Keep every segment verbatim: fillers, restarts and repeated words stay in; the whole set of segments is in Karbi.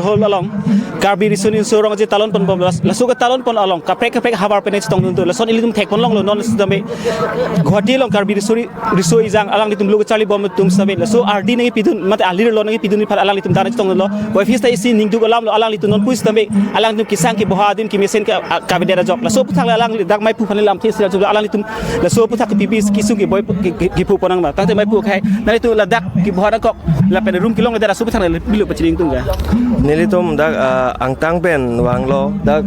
Hall along Karbi Riso Nimso Rong Aje talon ponbom, las-, laso ketalon pon along kaprek kaprek havar pen chetongdun do. Lason ilitum thekpon longlo, non sitame Guwahati along Karbi Riso Ri-, Riso Ejang alanglitum lo kacharlibom atum sitame laso ardi nangkepidun, mate alir lo nangkepidun aphan alanglitum dan chetongdunlo. Voiphis ta isi ningduk alamlo, alanglitum non pu sitame alanglitum kesang keboha adim kemesen ke, a, kavedet ajok. Laso aphuthak le alangli dak maiphu aphan le lamthe sila jok, alanglitum laso aphuthak kepipi kesung keboi ke, ke, kephu ponnang ma. Tangte maiphu akhai, nanglitum ladak keboha nangkok lapen room kelongledet aso aphuthak le pilo pachini ingtung ga. Nelitum dak, ah, angtan pen vanglo, dak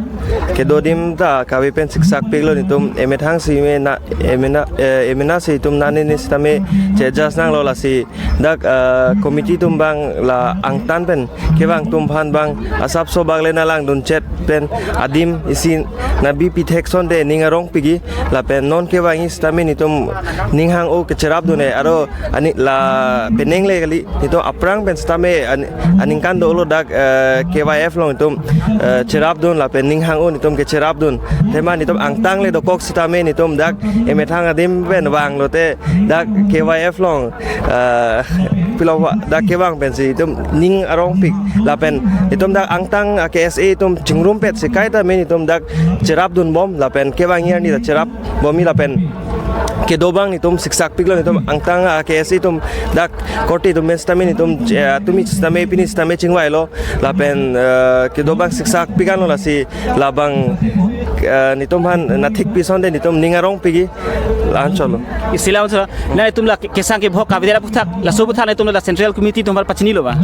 kedo adim ta kave pen siksak piklo, netum emethang si me na, emena, eh, emena si itum nani ni sitame che-adjust nanglo, lasi dak, ah, committee atum abang la angtan pen kevang atum aphan abang asapso bak le nanglang dunchet pen adim isi nangbi pithek asonte ning arong piji, lapen non kevangji sitame netum ning hang-o kecherapdun e, aro ani la penang le kali, netum aphrang pen sitame ani-, aningkan dolo dak, eh, K Y F along netum, eh, cherapdun lapen ning hang-o netum kecherapdun. Athema netum angtan le dokok sitame netum dak emethang adim pen vanglote dak K Y F along, eh, pilo wa dak kevang pensi itum ning arong pik lapen itum dak angtan a-K S A atum chingrumpet si kaita me netum dak cherapdunbom lapen kevangji arni dak cherapbomji lapen kedo abang netum siksak piklo, netum angtan a-K S A atum dak korte atum pen sitame netum, eh, tumi sitame pini sitame chingvailo lapen, eh, kedo abang siksak pikanlo, lasi labang, eh, netum aphan nangthikpi asonte netum ning arong piji, la-an cholo. Isi la-an cholo. Nanglitum la ke-, kesang keboha kavedet aphuthak, laso aphuthak nanglitum la central committee atum aphan pachinilo ba?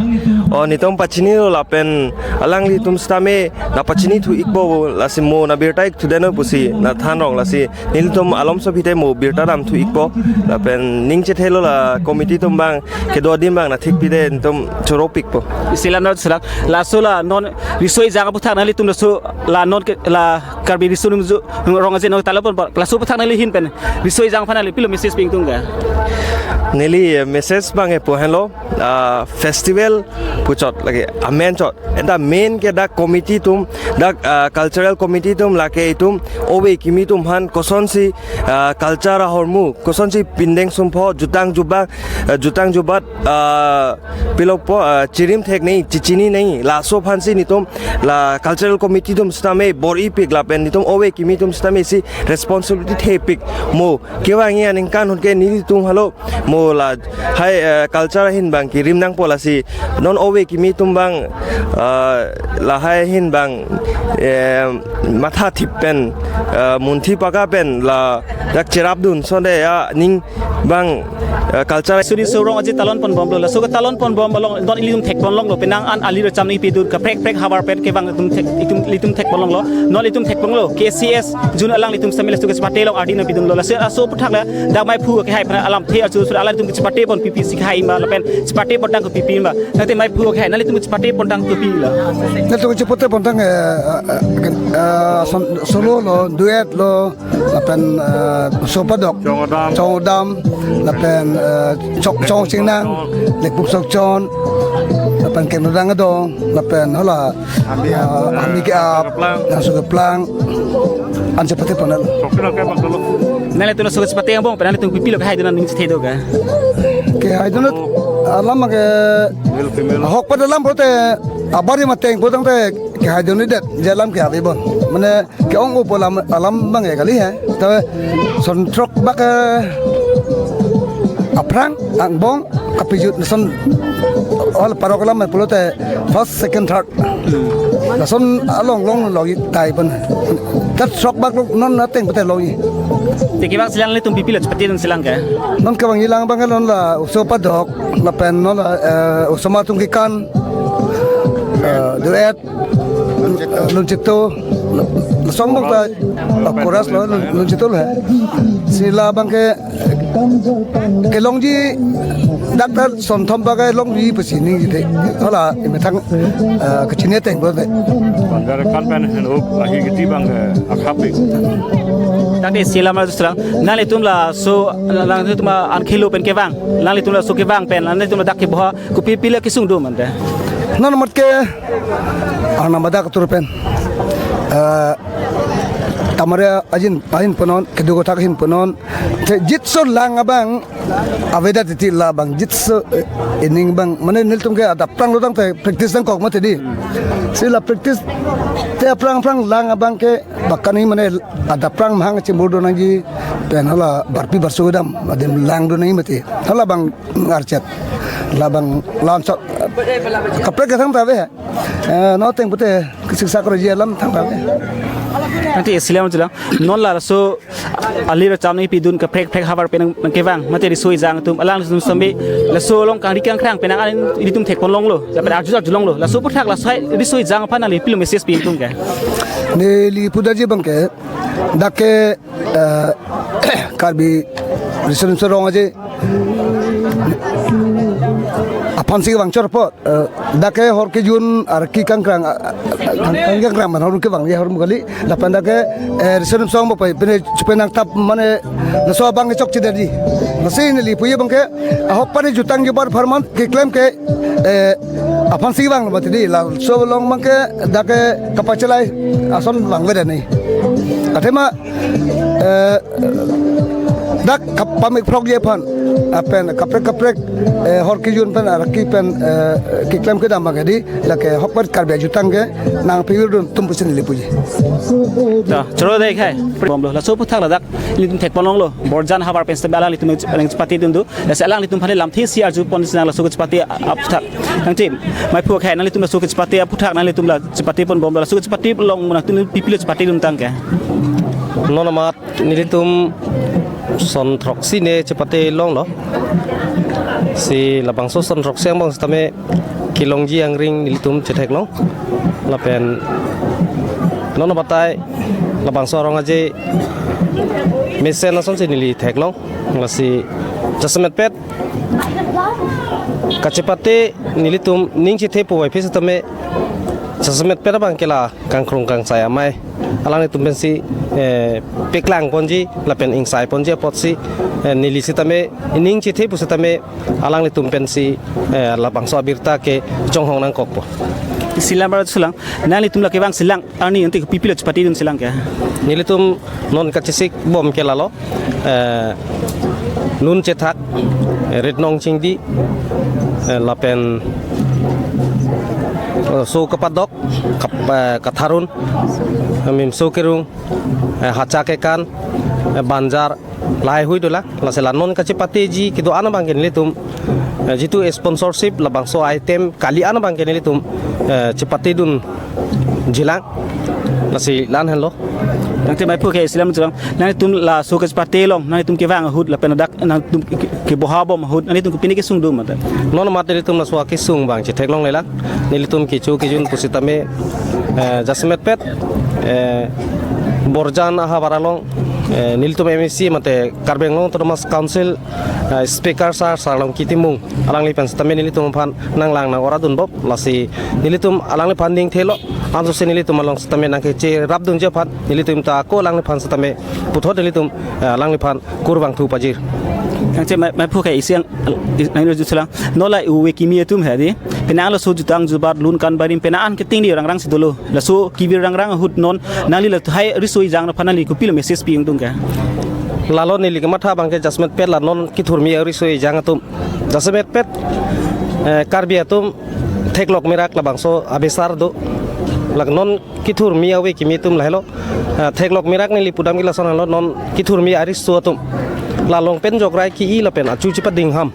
O, netum pachinilo lapen alanglitum sitame nangpachini thu ikpo, lasi mo nang birta ik thu deno pusi nangthan rong, lasi nelitum alomso aphi te mo birta dam thu ikpo lapen ning chethelo, la committee atum abang kedo adim abang nangthikpi te netum choro pikpo. Isi la-an cholo. Laso la non Riso Ejang aphuthak nanglitum laso la non ke la Karbi Riso Nimso Rong Aje non talon pon, laso aphuthak nangli ahin pen Riso Ejang aphan nangli pilo message pi ingtung ga? Neli, eh, message abang ke pu henlo, ah, festival puchot lake amen chot. Enta main ke dak committee atum, dak, ah, cultural committee atum lake itum ove kimi atum aphan kosonsi, ah, culture ahormu, kosonsi pindeng sumpho, jutang jubak, ah, jutang jubat, ah, pilokpo, ah, chirim thek nangji, chichini nangji, laso aphansi netum la cultural committee atum sitame bor-ipik lapen netum ove kimi atum sitame isi responsibility thepik. Mo kevangji aningkan ahut ke nelitum halo mo lahai, eh, culture ahin abang kirim nangpo, lasi non ove kimi atum abang, eh, lahai ahin abang, eh, mathathip pen, eh, munthi paka pen ladak cherapdun asonte aning abang, eh, culture. Riso Nimso Rong Aje talon ponbomlo, laso ketalon ponbom along non ilitum thekpon longlo, penang an alir acham nangkepidun kaprek kaprek havar pen kevang atum thek, itum, ilitum thekpon longlo, non ilitum thekponlo, K C S jun alanglitum sitame laso kachepate along ardi nangpidunlo, laso aso aphuthak la dak maiphu akhai aphan alamthe arju sura alanglitum kachepate pon pipi si khei ma lapen chepate pontang ke pipi ma. Tangte maiphu akhai nanglitum chepate pontang ke pipi la? Nelitum chepate pontang, eh, eh, eh, son-, solo lo, duet lo, lapen, eh, sopadok, Chong Odam. Chong Odam, lapen, eh, Chok-, Chong Chingnang, Lekpuk Sokchon, lapen Kengdodang Adong, lapen hala, Ambi, eh, eh, Ambi ke ap, Keplang. Laso Keplang. An chepate ponlo. Sokchon ke bang dolo. Nanglitum laso chepate angbong pen nanglitum pipilo kehai dun aning chethe do ga? Kehai dun alam ke Male female. Ahokpet alam pulote abari mateng pu tangte kehai dundedet, je alam ke ave bon. Mane ke-ong-opo alam, alam abang ke kali he. Ta son throk bak, eh, aphrang, angbong, kapijut, son, all parok alam pulote first, second, third. Lason along long longji tai pon. Tat throk bak lo non ateng pute longji. Te kevang si lang nanglitum pipilo chepate dun si lang ke? Non kevangji lang abang ke non la oso padok, lapen non la, eh, osomar atum kekan, eh, duet, eh, lunchito, la-, lason bok ta, ah, chorus lo, lun-, lunchito lo he. Si la abang ke kelongji dak ta son thom bak kelongji pusi ningje te. Hala emethang, eh, kachini ateng pulote. Bang dak kan pen hen up ahi kiti bang, eh, akhapik. Tangte isi la-an cholo. Nanglitum laso, nanglitum an khelo pen kevang, nanglitum laso kevang pen nanglitum dak keboha kopi pila kesung do mante? Non amat ke, ah, nang madak atur pen, eh, amare ajin ahin punon, kedo kothak ahin punon. Te jitso lang abang avedet titi labang jitso, eh, ining abang mane nelitum ke adap prang lotangte practice nangkok mati di. Si la practice te aphrang aphrang lang abang ke bakani mane adap prang mahang chimbur do nangji pen hala barpi barso kedam adim lang do nangji mati. Hala abang archet. Labang lamsak kaprek kethang ta ave. Eh, no teng pute siksa kroji alam thang ta ave. Nanti isilam chulang. Non laso alir cham ni pidun kaprek prek havar pen nangkevang mate riso ejang atum alanglitum sambe laso along kangri kangkrang pen nang ilitum thekpon longlo. Sambe arju arju longlo. Laso aphuthak laso riso ejang aphan nangli pilo message pi atum ke. Neli pudaji abang ke dak ke, eh, Karbi Riso Nimso Rong Aje aphansi vang chorpot, eh, dak ke hor kejun arki kangkrang, ah, ah, kang-, kang-, kangkrang man hor kevang ye hor mukali lapen dak ke, eh, Riso Nimso Rong Aje pen chupe nangtap mane laso abang chokche dadi. Lasi neli puji abang ke ahok pani jutang jubar pharman keklem ke, eh, aphansi vang mati di laso along abang ke dak ke kapachelai ason vang veda ni. Athema, eh, dak kap-, pamik phrokji aphan apen kaprek kaprek, eh, hor kejun pen arki pen, eh, keklem kedam abang ke di lake hokpet Karbi ajutang ke nangpivirdun atum pusi neli puji. Ta, choro dei khai. Bomlo. Laso aphuthak ladak ilitum thekpon longlo. Borjan havar pen seta alanglitum nangchepatedun do. Lasi alanglitum aphan lamthe si arjupon si nang laso kechepate aphuthak. Nangtim, maiphu khai nanglitum laso kechepate aphuthak nanglitum la chepatepon bomlo. Laso kechepate along nangtum pipilo chepatedun tang ke. Non amat nelitum son throksi ne chepate longlo. Si labangso son throksi angbong sitame kelongji angring nelitum chetheklong. Lapen non abatai labangso arong aje mesen asonsi neli theklong. Lasi jasemetpet kachepate nelitum ning chethe pu vaiphi sitame jasemetpet abang ke la kangkrung kangsai amei alanglitum pensi, eh, peklangponji lapen ingsaiponji apotsi, eh, neli sitame ning chethe pu sitame alanglitum pensi, eh, labangso abirta kechonghong nangkokpo. Isilam barat chulang, nanglitum la kevang silang arni nanti pipilo chepatedun silang ke. Nelitum non kachesik bom ke lalo, eh, nun chethak, eh, ritnong chingdi, eh, lapen, eh, so kapadok, kap-, eh, katharun, eh, mimso kerung, eh, hacha kekan, eh, banjar, lahaihui dolang. Lasi la non kachepateji kedo-an abang ke nelitum, eh, jitu sponsorship labangso item kali-an abang ke nelitum, eh, chepatedunjilang. Lasi la-an henlo. Nangte maiphu ke isilam chulang. Nanglitum laso kachepate along nanglitum kevang ahut lapen dak nangtum ke, ke, keboha bom ahut nanglitum kopine kesung do mate. Non amat nelitum laso akesung abang chetheklonglelang. Nelitum kecho kejun pusitame, eh, jasemetpet, eh, Borjan ahavar along, eh, nelitum M A C mate Karbi Anglong Autonomous Council, eh, Speaker sir, Sarlongki Timung, alangli pen sitame nelitum aphan nanglang nang-oradun bom. Lasi nelitum alangliphan ning thelo, ansose nelitum along sitame nangkecherapdunji aphan nelitum ta ako alangliphan sitame puthot nelitum, eh, alangliphan kurvangthu pajir. Nangte mai, maiphu ke isi ang, is-, nang juselang. Non la ove kimi atum he di. Penang laso jutang jubat lun kan barim penang an keting di rangrang si dolo. Laso kevir rangrang ahut non nangli lahai riso ejang aphan nangli kopilo message pi atum ke. Lalo neli kematha abang ke jasemetpet la non kethurmi ariso ejang atum. Jasemetpet, eh, Karbi atum theklok mirak labangso abisar do. Lak non kethurmi ave kimi atum lahelo. Eh, theklok mirak neli pudam ke lason henlo non kethurmi ariso atum. La longpen jokrai ki-i lapen achu chepading ham.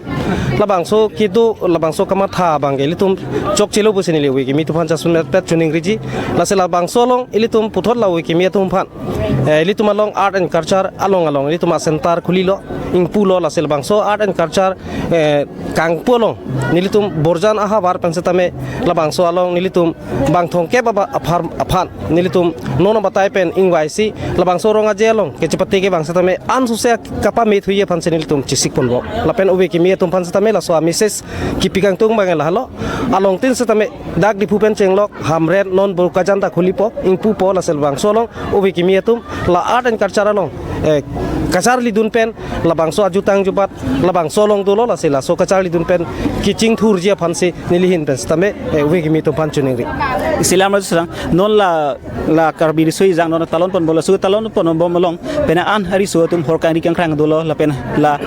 Labangso kedo, labangso kamatha abang ke ilitum chokchelo pusi neli ove kimi atum aphan jasemetpet choningriji. Lasi labangso along ilitum puthot la ove kimi atum aphan, eh, ilitum along art and culture along along ilitum a-center khulilo, ingpulo, lasi labangso art and culture, eh, kangpu along nelitum Borjan ahavar pen sitame labangso along nelitum bang thomkep aba-, aphar-, aphan nelitum non abatai pen ingvaisi labangso arong aje along kechepate kevang sitame ansose kapamethuji aphansi nelitum chesikponbom. Lapen ove kimi atum aphan sitame laso a-message kipi kangtung abang lahelo. Alongtin sitame dak Diphu pen chenglok Hamren non Bokajan ta khulipo, ingpupo, lasi labangso along ove kimi atum la art and culture along, eh, kacharlidun pen labangso ajutang jubat labangso along dolo, lasi laso kacharlidun pen kachingthurji aphansi neli ahin pen sitame, eh, ove kimi atum aphan choningri. Isi alam ra sirang, non la, la Karbi Riso Ejang non talon ponbom, laso talon ponbom along penang an ariso atum hor kangri kangkrang dolo lapen la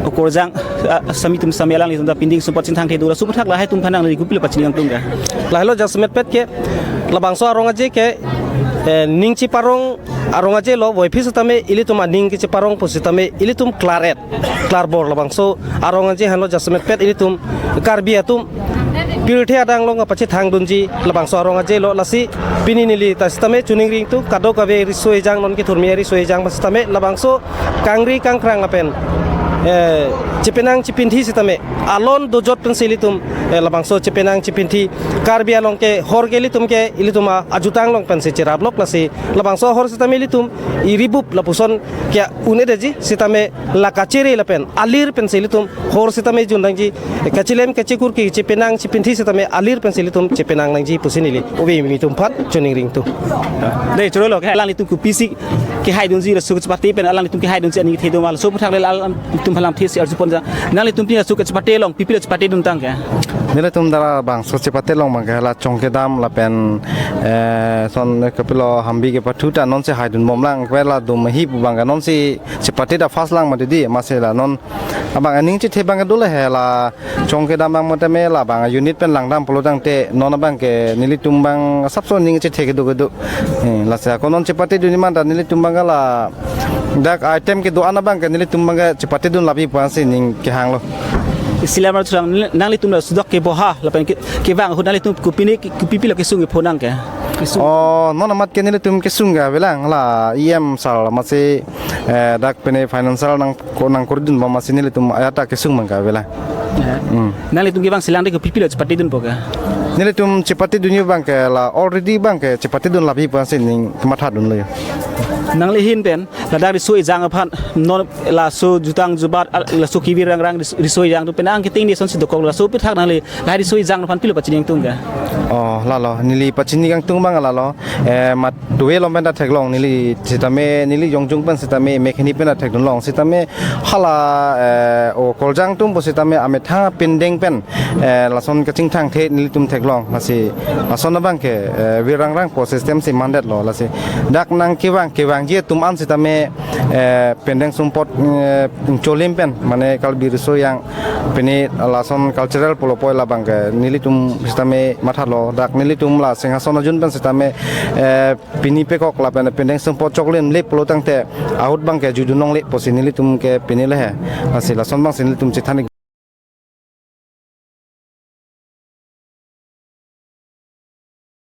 okorjang, ah, sami atum sitame alanglitum ta pindeng sumpot chingthangthe dolo, laso aphuthak lahai atum aphan nangli kopilo pachini kangtung ke? Lahelo jasemet pet ke labangso arong aje ke, eh, ning cheparong arong aje lo, voiphit sitame ilitum aning kacheparong pusitame ilitum klar-et klarbor labangso arong aje henlo, jasemet pet ilitum Karbi atum pirthe adang along kapachethang dunji labangso arong aje lo, lasi pini neli ta sitame choningri ingtung, kadokave Riso Ejang non kethurmi Riso Ejang sitame labangso kangri kangkrang lapen, eh, chepenang chepinthi sitame alon dojot pensi ilitum, eh, labangso chepenang chepinthi Karbi along ke hor ke ilitum ke ilitum a-, ajutang along pensi cherap lok, lasi labangso hor sitame ilitum iribup lapuson ke un-edeji sitame la kachere lapen alir pensi ilitum hor sitame jun nangji, kachelem kachekur ke chepenang chepinthi sitame alir pensi ilitum chepenang nangji pusi neli ove kimi atum aphan choningri ingtung. Dei, chorolo ke alanglitum kopisi kehai dunji, laso kachepate pen alanglitum kehai dunji aning kethe do ma, laso aphuthak le alanglitum aphan lamthe si arjupon ja. Nanglitum pini laso kachepate along kopilo chepate dun tang ke? Nelitum ta labangso chepate along abang ke la chongkedam lapen, eh, son kopilo hambi kepathu ta nonsi haidunbomlang, ke la dum hi pu abang ke nonsi chepate ta first lang mati di, amatsi la non abang aning chethe abang ke dolo he, la chongkedam abang mate me labang unit pen langdam pulo tangte non abang ke nelitum abang asapso ning chethe kedo kedo. Eh, lasi ako non chepate dunji man ta nelitum abang ke ladak item kedo-an abang ke nelitum abang ke chepate dun labi pusi ning kehanglo. Isi alam ra sirang, nanglitum la sudok keboha lapen ke, kevang ahut nanglitum kopine, kopipilo kesung kepho nang ke? Kesung. Oh, non amat ke nelitum kesung ke avelang, la E M sir amatsi, eh, dak pine financial nang ko nangkordunbom amatsi nelitum ajat ta kesung abang ke avelang. Ya. Hmm. Nanglitum kevang silang de kopipilo chepate dunpo ke? Nelitum chepate dunji abang ke la already abang ke chepate dun labi pusi ning kematha dunlo. Nangli ahin pen ladak Riso Ejang aphan non laso jutang jubat, ah, laso kevir rangrang Ris-, Riso Ejang atum penang ketengde sonsi dokok, laso aphuthak nangli lahai Riso Ejang aphan pilo pachini kangtung ke? Oh, lalo, neli pachini kangtung abang lalo, eh, mat tuwe lom pen ta theklong neli sitame, neli jongjung pen sitame, mekhini pen ta thekdunlong sitame, hala, eh, okorjang atum pusitame amethang pindeng pen, eh, lason kachingthangthe nelitum theklong, lasi lason abang ke, eh, vir rangrang po system si mandetlo, lasi dak nang kevang, kevangji atum an sitame, eh, pindeng sumpot, eh, cholim pen, mane Karbi Riso Ejang pine lason cultural pulo poi, labang ke nelitum sitame mathalo, dak nelitum la Singhason ajun pen sitame, eh, pini pekok lapen pindeng sumpot choklim le pulo tangte ahut abang ke judunlongle pusi nelitum ke pine le he. Lasi lason abangsi nelitum chethan ik